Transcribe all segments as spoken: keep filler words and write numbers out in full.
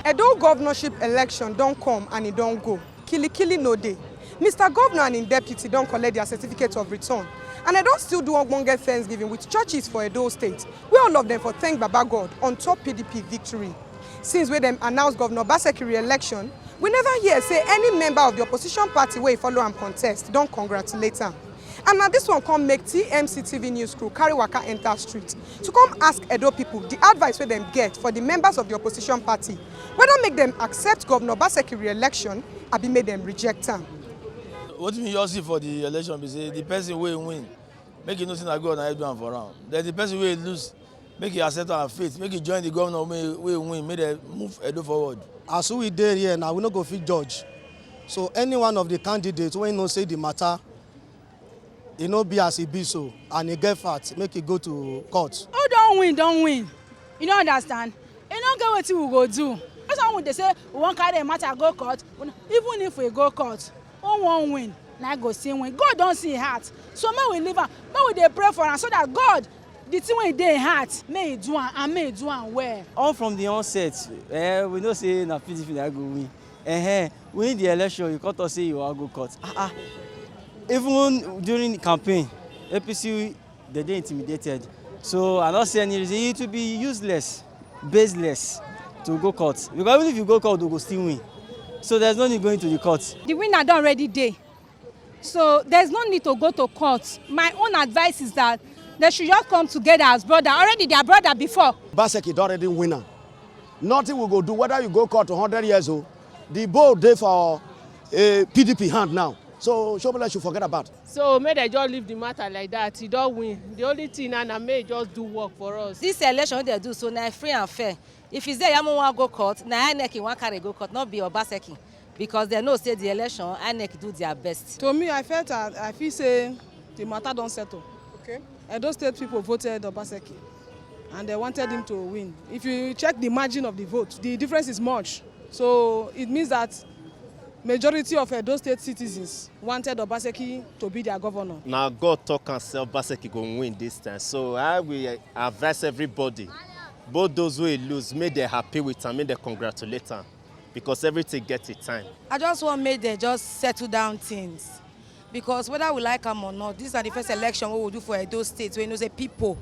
Edo governorship election don come and e don go. Kilikili no dey. Mister Governor and im deputy don collect their certificate of return, and dem don still do ogbonge Thanksgiving with churches for Edo State, where all of them for thank Baba God on top P D P victory. Since wey dem announce Governor Obaseki re-election, we never hear say any member of the opposition party wey follow am contest don congratulate am. And na this one come make T M C T V news crew carry waka enter street to come ask Edo people the advice wey dem get for the members of the opposition party, whether make dem accept Governor Obaseki re-election abi make dem reject am. Wetin we just see for the election be say the person wey win, make e know say na God na him do am for am. Then the person wey lose, make e accept am faith, make e join the governor wey wey win, make dem move Edo forward. As we dey here now, we no go fit judge. So any one of the candidates wey know say the matter, e no be as e be so, and e get fact, make e go to court. Who don win, don win. You no understand? E no get wetin we go do. That's why we dey say we wan carry the matter go court. We no, even if we go court, who wan win? Na go still win. God don see heart. So make we leave am. Make we dey pray for am so that God, the thing wey dey heart, make e do am and make e do am well. All from the onset, eh, we know say na P D P na go win. Eh, win the election, you come talk say you wan go court. Ah, ah. Even during campaign, A P C, they dey intimidated. So I don't see any reason. It will be useless, baseless to go court. Because even if you go court, they go still win. So there's no need going to the court. The winner don already dey. So there's no need to go to court. My own advice is that they should just come together as brother. Already they are brother before. Obaseki don already win am. Nothing we go do, whether you go court hundred years old. The ball dey for uh, P D P hand now. So Shobole should forget about. So make dem just leave the matter like that. E don win. The only thing now na make e just do work for us. This election wey dem do so na free and fair. If e say Yamu wan go court, na INEC e wan carry go court, no be Obaseki, because dem know say the election, INEC do their best. To me, I felt, I, I feel say the matter don settle. Okay. Edo State people voted Obaseki and they wanted him to win. If you check the margin of the vote, the difference is much. So it means that majority of Edo State citizens wanted Obaseki to be their governor. Na God talk am say Obaseki go win this time. So I will advise everybody, both those wey lose, make dem happy with am, make dem congratulate am, because everything get a time. I just want make dem just settle down things, because whether we like am or not, this na the first election wey we do for Edo State wey you know say people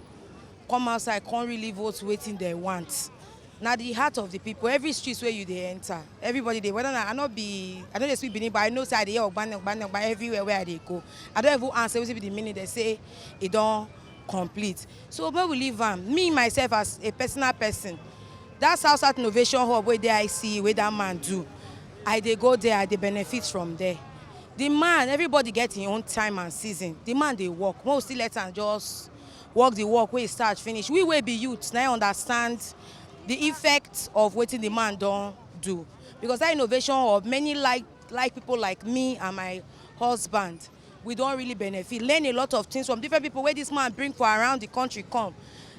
come outside, come really vote wetin dem want. Na the heart of the people. Every street wey you dey enter, everybody dey, whether na, I no be, I no dey speak Benin, but I know say I dey hear ogbane, ogbane, ogbane everywhere wey I dey go. I don even ask say wetin be the meaning, dem say e don complete. So make we leave am. Me, myself, as a personal person, that South South Innovation Hub wey dey I C E, wey that man do, I dey go there, I dey benefit from there. The man, everybody get him own time and season. The man dey work. Make we still let am just work the work wey e start finish. We wey be youth, na im understand the effect of wetin the man don do. Because that Innovation Hub, many like, like people like me and my husband, we don really benefit, learn a lot of things from different people wey this man bring for around the country come.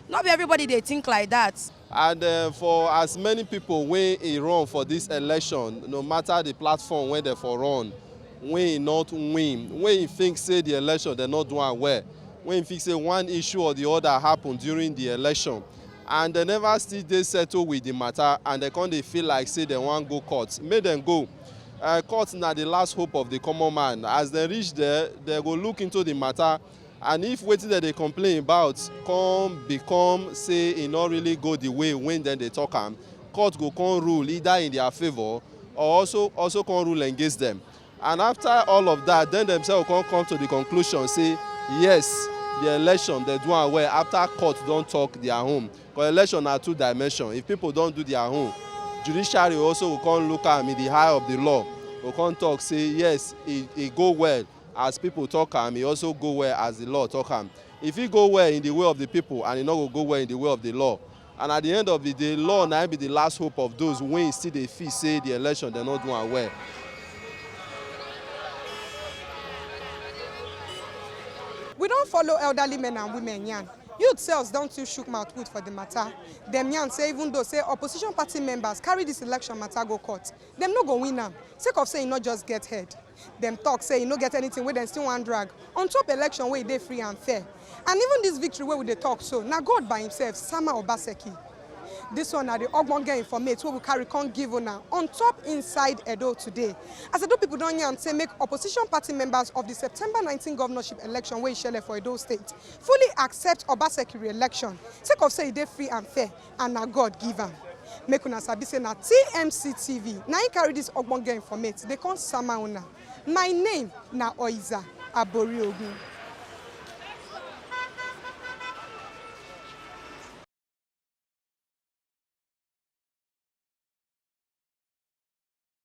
No be everybody dey think like that. And uh, for as many people wey e run for this election, no matter the platform wey dem for run, wey e not win, wey e think say the election dem not do am well, wey e think say one issue or the other happen during the election, and dem never still dey settle with the matter, and dem come dey feel like say dem wan go court, make dem go. Uh, court na the last hope of the common man. As dem reach there, dem go look into the matter, and if wetin dem dey complain about come become say e no really go the way wey dem dey talk am, court go come rule either in their favour or also also come rule against them. And after all of that, dem themselves come come to the conclusion say yes, the election dem do am well after court don talk their own. Because election na two dimension. If people don do their own, judiciary also go come look am in the eye of the law, go come talk say yes, e e go well as people talk am, e also go well as the law talk am. E fit go well in the way of the people and e no go go well in the way of the law. And at the end of the day, law na im be the last hope of those wey still dey feel say the election dem no do am well. We don follow elderly men and women yarn. Youth sefs don too shook mouth put for the matter. Dem yarn say even though say opposition party members carry this election matter go court, dem no go win am, sake of say e no just get head. Dem talk say e no get anything wey dem still wan drag on top election wey e dey free and fair. And even this victory wey we dey talk so, na God by himself sama Obaseki. This one na the ogbonge informate wey we carry come give una on top Inside Edo Today. As Edo people don yarn say make opposition party members of the September nineteen governorship election wey shele for Edo State fully accept Obaseki re-election sake of say e dey free and fair and na God give am. Make una sabi say na T M C T V na im carry this ogbonge informate dey come sama una. My name na Oiza Aboriogun.